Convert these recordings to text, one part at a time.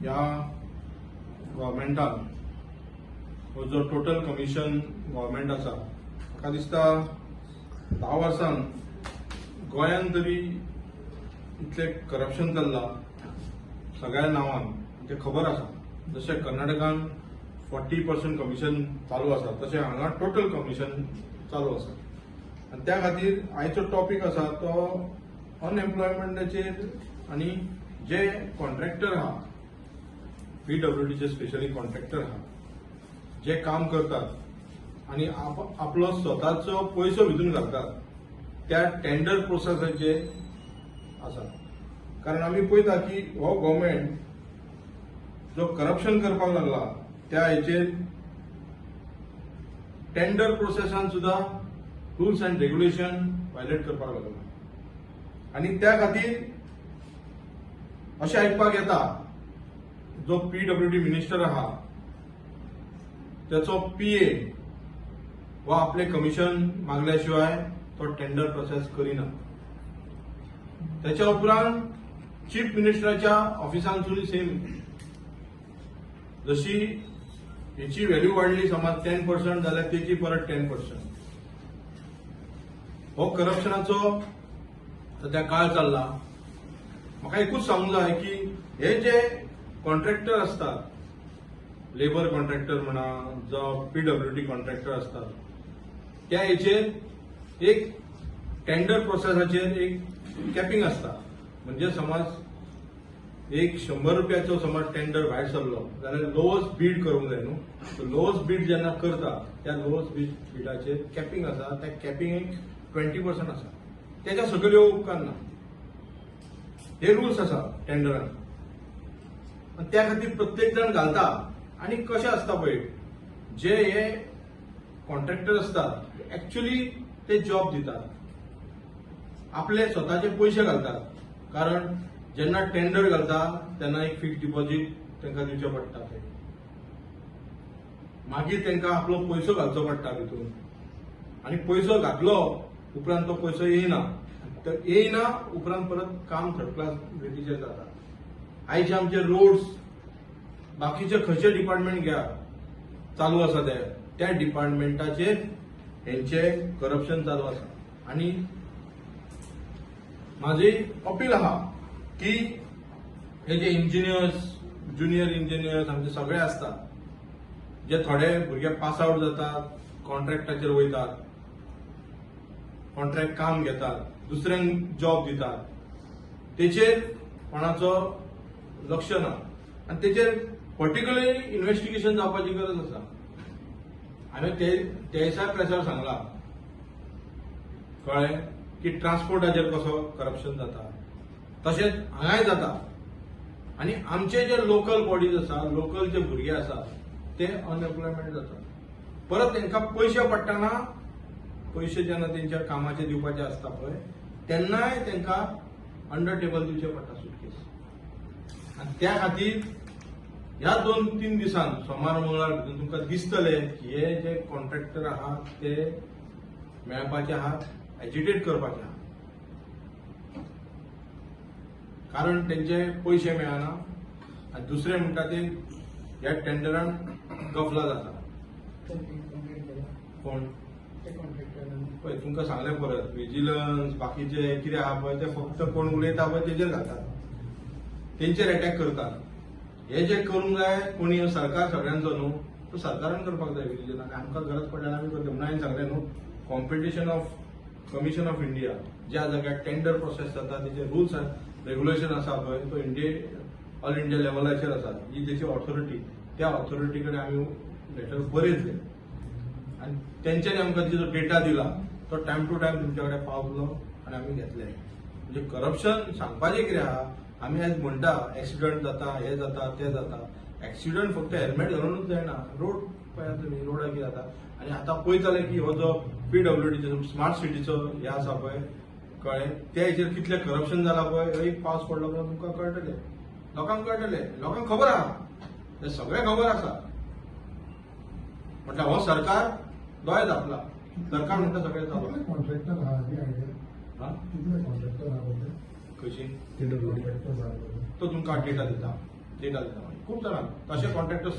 ह्या गव्हर्मेंटान हो जो टोटल कमिशन गव्हर्मेंट आसा, म्हाका दिसता 10 वर्सान गोंयान तरी इतलें करप्शन चल्लां सगळ्या नांवान तें खबर आसा. जशें कर्नाटकान 40% कमिशन चालू आसा, तशें हांगा टोटल कमिशन चालू आसा. आनी त्या खातीर आयचो टॉपीक आसा तो अनएम्प्लॉयमेंटाचेर आनी जे कॉन्ट्रॅक्टर आहा, पीडब्ल्यूडीचे स्पेशली कॉन्ट्रॅक्टर आहा, जे काम करतात आनी आपलो स्वताचो पयसो भितून घालतात, त्या टेंडर प्रोसेसाचेर आसा. कारण आमी पळयता की हो गव्हर्मेंट जो करप्शन करपाक लागला, त्या हेचेर टेंडर प्रोसेसान सुद्दां रुल्स अँड रेग्युलेशन व्हायलेट करपाक लागला. आनी त्या खातीर अशें आयकपाक येता, जो पीडब्ल्यूडी मिनिस्टर आहा त्याचो पीए हो आपले कमिशन मागल्या शिवाय तो टेंडर प्रोसेस करिना. त्याच्या उपरांत चीफ मिनिस्टराच्या ऑफिसांतसून सेम, जशी हेची व्हॅल्यू वाडली समज 10% जाल्यार तेची परत 10%. हो करप्शनाचो सध्या काळ चल्ला. म्हाका एकूच सांगूंक जाय की हे जे कॉन्ट्रॅक्टर असतात, लेबर कॉन्ट्रॅक्टर म्हणा जावं पीडब्ल्यूडी कॉन्ट्रॅक्टर असतात, त्या हेचेर एक टेंडर प्रोसेसाचेर एक कॅपिंग आसता. म्हणजे समज एक 100 रुपयाचो समज टेंडर भायर सरलो जाल्यार लोवस्ट बीड करूंक जाय न्हू. लोवस्ट बीड जेन्ना करता, त्या लोवस्ट बिडाचेर कॅपिंग आसा. त्या कॅपिंग 20% आसा, तेच्या सकयल येवंक उपकारना. हे रुल्स आसा टेंडरान आनी त्या खातीर प्रत्येक जाण घालता. आनी कशें आसता पळय, जे हे कॉन्ट्रॅक्टर आसतात, एक्च्युली ते जॉब दितात, आपले स्वताचे पयशे घालतात. कारण जेन्ना टेंडर घालता तेन्ना एक फिक्स डिपॉझिट तांकां दिवचें पडटा. ते मागीर तांकां आपलो पयसो घालचो पडटा भितून आनी पयसो घातलो उपरांत तो पयसो येयना. तर येयना उपरांत परत काम थर्ड क्लास रेटीचेर जाता. आयचे आमचे रोड्स, बाकीचे खंयचे डिपार्टमेंट घ्या, चालू आसा ते त्या डिपार्टमेंटाचेर हेंचे करप्शन चालू आसा. आनी म्हाजी अपील आहा की हे जे इंजिनियर्स, ज्युनियर इंजिनियर्स आमचे सगळे आसतात, जे थोडे भुरगे पास आउट जातात, कॉन्ट्रॅक्टाचेर वयतात, कॉन्ट्रॅक्ट काम घेतात, दुसऱ्यांक जॉब दितात, तेचेर कोणाचो लक्ष ना आनी तेचेर पर्टिक्युलरली इन्व्हेस्टिगेशन जावपाची गरज आसा. हांवें ते ते दिसा प्रेसार सांगला, कळ्ळें, की ट्रान्सपोर्टाचेर कसो करप्शन जाता, तशेंच हांगाय जाता. आनी आमचे जे लोकल बॉडीज आसा, लोकल जे भुरगे आसा, ते अनएम्प्लॉयमेंट जाता. परत तांकां पयशे पडटना, पयशे जेन्ना तेंच्या कामाचे दिवपाचे आसता पळय, तेन्नाय तांकां अंडर टेबल दिवचे पडटा सुटकेस. आनी त्या खातीर ह्या 2-3 दिसान, सोमार मंगळार भितर तुमकां दिसतले की हे जे कॉन्ट्रॅक्टर आहात ते मेळपाचे आहात, एजिटेट करपाचे आहात, कारण तेंचे पयशे मेळना. आनी दुसरें म्हणटा ते ह्या टेंडरान गफला जाता. कोण? पळय, तुमकां सांगलें परत, विजिलन्स बाकीचे कितें आहा पळय, ते फक्त कोण उलयता पळय तेजेर घालतात, तेंचेर अटॅक करतात. हे जे करूंक जाय कोणी, सरकार सगळ्यांचो न्हू, तो सरकारान करपाक जाय विजिलन्स. आनी आमकां गरज पडल्यार आमी करतले. म्हणून हांवें सांगलें न्हू, Competition of Commission of India, ज्या जाग्यार टेंडर प्रोसेस जाता, तेजे रुल्स रेग्युलेशन आसा पळय, तो ऑल इंडिया लेवलाचेर आसा. ही तेची ऑथॉरिटी, त्या ऑथॉरिटी कडेन आमी लेटर बरयतले आनी तेंच्यांनी आमकां जो डेटा दिला तो टायम टू टायम तुमच्या कडेन पावतलो आनी आमी घेतले. म्हणजे करप्शन सांगपाचें कितें आहा, आमी आयज म्हणटा एक्सिडंट जाता, हे जाता, ते जाता. एक्सिडंट फक्त हेल्मेट घालूनच जायना. रोड पळयात तुमी, रोडार कितें जाता. आनी आतां पळयतले की हो जो पीडब्ल्यूडीचो स्मार्ट सिटीचो हे आसा पळय, कळ्ळें, त्या हेचेर कितलें करप्शन जालां पळय. एक पावस पडलो म्हणून तुमकां कळटलें, लोकांक कळटलें, लोकांक खबर आहा, तें सगळें खबर आसा. म्हटल्यार हो सरकार दोळे धांपला. सरकार म्हणटा सगळें चालू. कितले कॉन्ट्रॅक्टर आहा, ही आयडिया? हा? कितले कॉन्ट्रॅक्टर आहा पळय? कशी? कॉन्ट्रॅक्टर आहा पळय. तो तुमकां डेटा दिता. डेटा दिता मागीर. खूब जाणां तशे कॉन्ट्रॅक्टर.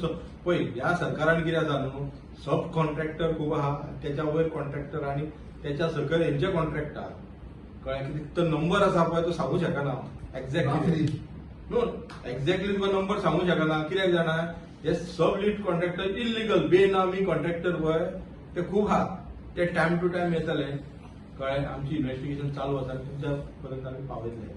पळय, ह्या सरकारान कितें आसा न्हू, सब कॉन्ट्रॅक्टर खूब आहा, तेच्या वयर कॉन्ट्रॅक्टर आनी तेच्या सकयल हेंचे कॉन्ट्रॅक्ट आहा. कळ्ळें? कित्याक तो नंबर आसा पळय, तो सांगू शकना एक्झॅक्टली. न्हू, एक्झॅक्टली तुका नंबर सांगू शकना. कित्याक जाणा, हे सब लीड कॉन्ट्रॅक्टर, इलिगल बेनामी कॉन्ट्रॅक्टर पळय, ते खूब आहा. ते टायम टू टायम येतले. कळ्ळें? आमची इन्व्हेस्टिगेशन चालू आसा आनी तुमच्या पर्यंत आमी पावयतले.